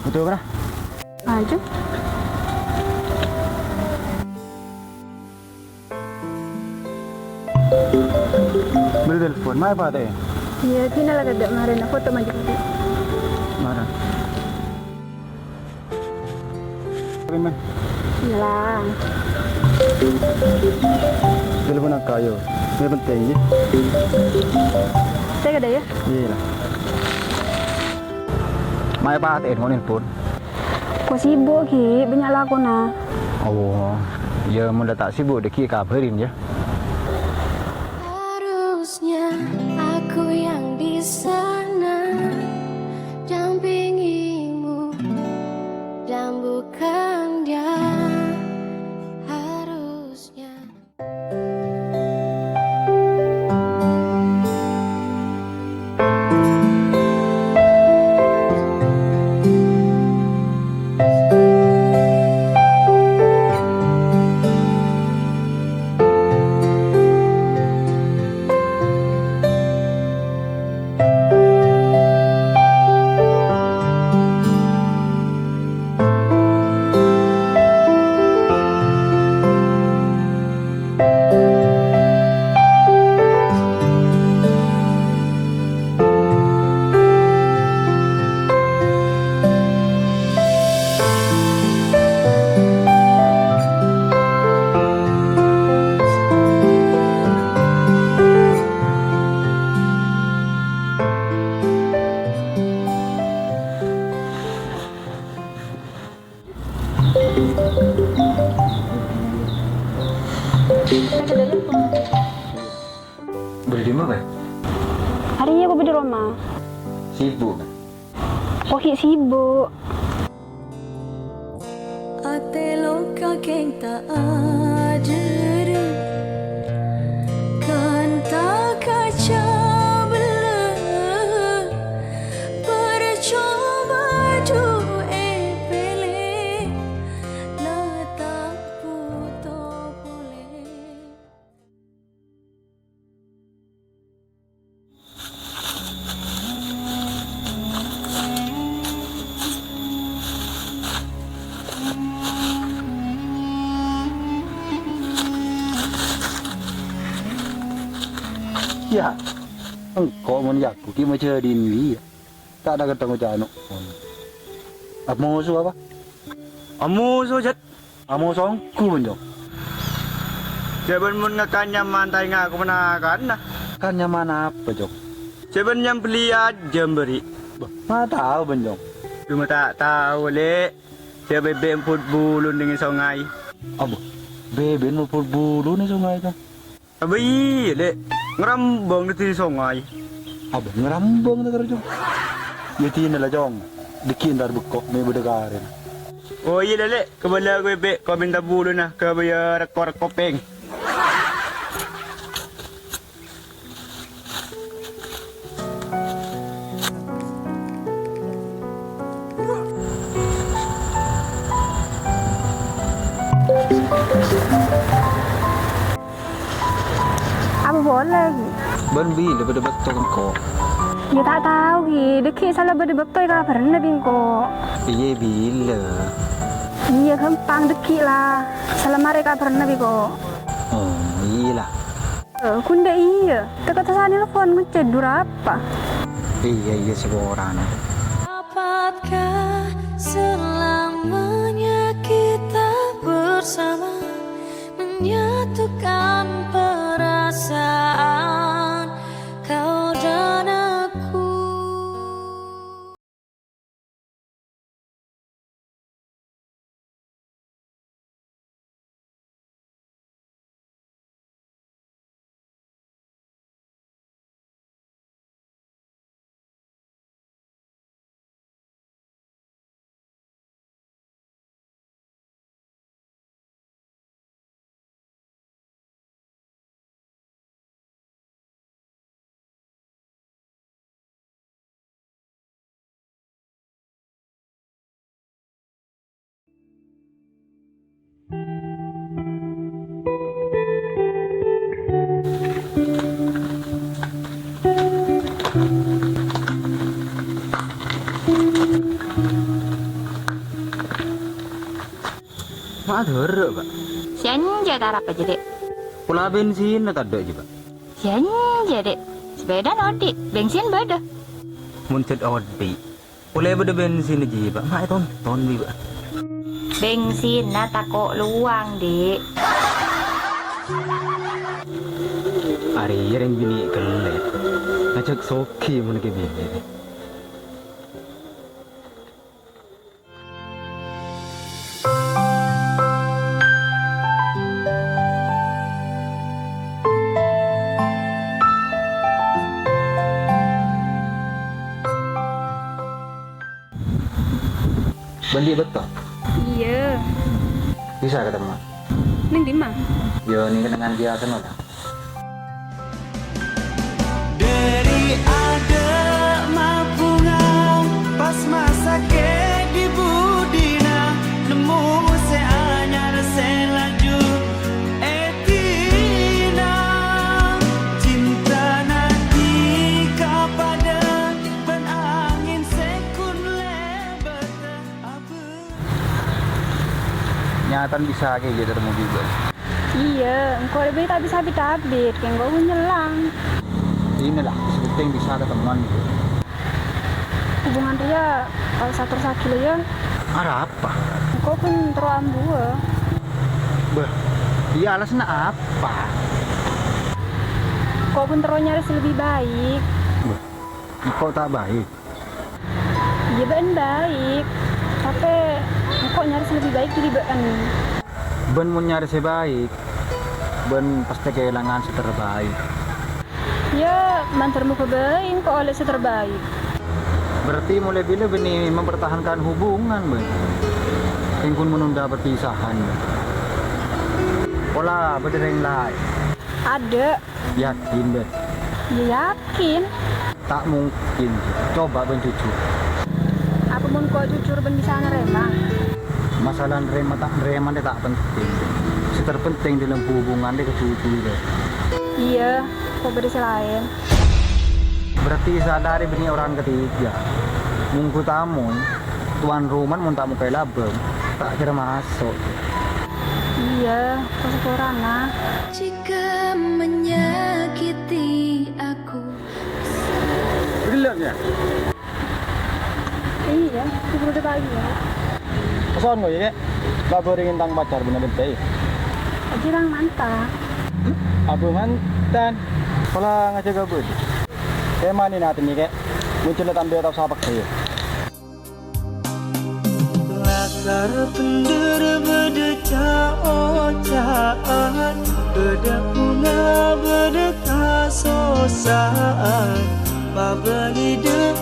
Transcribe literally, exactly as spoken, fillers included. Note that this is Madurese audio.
Butuh apa? Aja. Bâdâ telepon, ma' èpatè'è? Iyâ, dinala kadâ' marèna foto maju. Mara. Terima. Iyâ la. Telepon ka, yâ. Ini penting, yâ. Saya kadâ', yâ? Iyâ la. Ma' èpatè'è, mon nelpon. Ko' sibuk, Ki, bânnya' lakona. Oh, iyâ, mon la ta' sibuk, dâgghi' kabhârin, yâ. Harusnya aku yang di sana, dampingimu, dan bukan dia. Harusnya. Bâdâ dimma, Bâ? Arèya ko' bâdâ roma. Sibuk, Bâ? Ko' ghi' sibuk. Atè loka kèng ta' ajhârâ, kan ta' kaca bellâ. Parcoba du èpèlè, la ta' buto polè. Yâ, engko' mon yâ, ghi' majhâdhi'in iyâ. Ta' dâ' kettongo ca'na. Amoso apa? Amoso, Jat. Amoso ongghu, Bân, Jong. Jhâ' bân mon ngakan nyaman ta' enga' ko' ponakanna. Kan nyaman apa, Jong? Jhâ' bân nyambelli ajâm bâri'. Bâh, ma' tao, Bân, Jong? Coma ta' tao, Lè'. Jhâ' bèbè'na mopot bulun neng songay. Abâ, bèbè'na mopot bulun neng songay, Jong? Abâ iyâ, Lè'. Ngarambâng dâddhi songay. Abâ ngarambâng ta' terro, Cong? Yâ dinala, Cong. Dâgghi' entar bengko, mè' bâdâ karèna. Oh, iyâ, Lè', Lè'. Kabâlâ ko' bèbè', ko' mènta buluna, kabâjâ rèk-korèk kopèng. Apa polè, Ki? Bân bilâ bâdâ bâkto engko'? Yâ, ta' tao, Ki. Dâgghi' sala bâdâ bâkto èkabhârâna bi' engko'. Iyâ, bilâ? Iyâ, ghâmpang dâgghi', la. Sala marè èkabhârâna bi' engko'. Oh, iyâ, la. Eh, ghun dâ' iyâ. Tèka ta' sanèlpon, ngoncè' dur apa? Iyâ, iyâ, saporana. Dapatkah selamanya kita bersama, menyatukan perasaan kau dan aku? Adhârâ, Pak. Sè enjâ' tarapa jâ, Dhi'? Pola bensinna tadâ' jâ, Pak. Sè enjâ', Dhi'. Sepèdana odi', bensin bâdâ. Mon cè' odi', polè bâdâ bensinna jiyâ, Pak. Ma' ètonton bi', Pak. Bensinna tako' lowang, Dhi'. Arèya rèng binè' ghellâ'. Ngajhâk soghi mon ghi' binè'. Bâ'na bâkto? Iyâ. Bisa katemmo? Neng dimma? Yo, neng kennengngan biasa, no, ta? Dhâri adâ' mabhunga, pas masakè' dhi-budhina, nemmo sè anyar sè laju èdina. Cintana dhika padâ bân angèn sè ghun lèbât. Nyatana bisa kèya jâ' tarèmmo bi' bâ'na. Iyâ, engko' lebbi ta' bisa bit-abit, kèng engko' nyellang. Inilah, sè pentèng bisa katemmowan. Hubungan rèya, eh, saterrossaghi la, yâ. Arapa? Engko' pon terro ambuwâ. Bâh, iyâ alasanna apa? Engko' pon terro nyarè sè lebbi baik. Bâh, engko' ta' baik. Iyâ, bâ'na baik. Tapè engko' nyarè sè lebbi baik dhâri bâ'na. Bâ'na mon nyarè sè baik, bâ'na pastè kèlangan sè terbaik. Iyâ, mandhâr moghâ bhâi engko' ollè sè terbaik. Berarti molaè bilâ bâ'na mempertahankan hubungan, bâ'na? Kèng ghun menunda perpisahan. Pola bâdâ rèng laèn. Adâ'. Yakin, bâ'na? Iyâ, yakin. Ta' mungkin. Coba bâ'na jujur. Apa mon engko' jujur bâ'na bisa narèma? Masalah narèma ta' narèma rè ta' pentèng. Sè terpentèng dâlem hubungan rè kajujuran. Iyâ, kok bâdâ sè laèn? Berarti sadâ' rè bânnè orang ketiga. Mongghu tamoy, tuan rumah mon ta' mokkaè labâng, ta' kèra maso'. Iyâ, kasaporana. Jika menyakiti aku. Gelap ya? Iyâ, keburu udah pagi ya. Pesan gue ya, Kak. Kabarin tang pacar bener deh. Aja orang mantan. Abah mantan. Pola ngajak kabur. Kayak mana nih nanti nih, Kak? Muncul tambah tau sapa ya? Lakar bhender bâdâ ca'-oca'an, bâdâ bhunga, bâdâ kasossa'an, pabâli dâ-,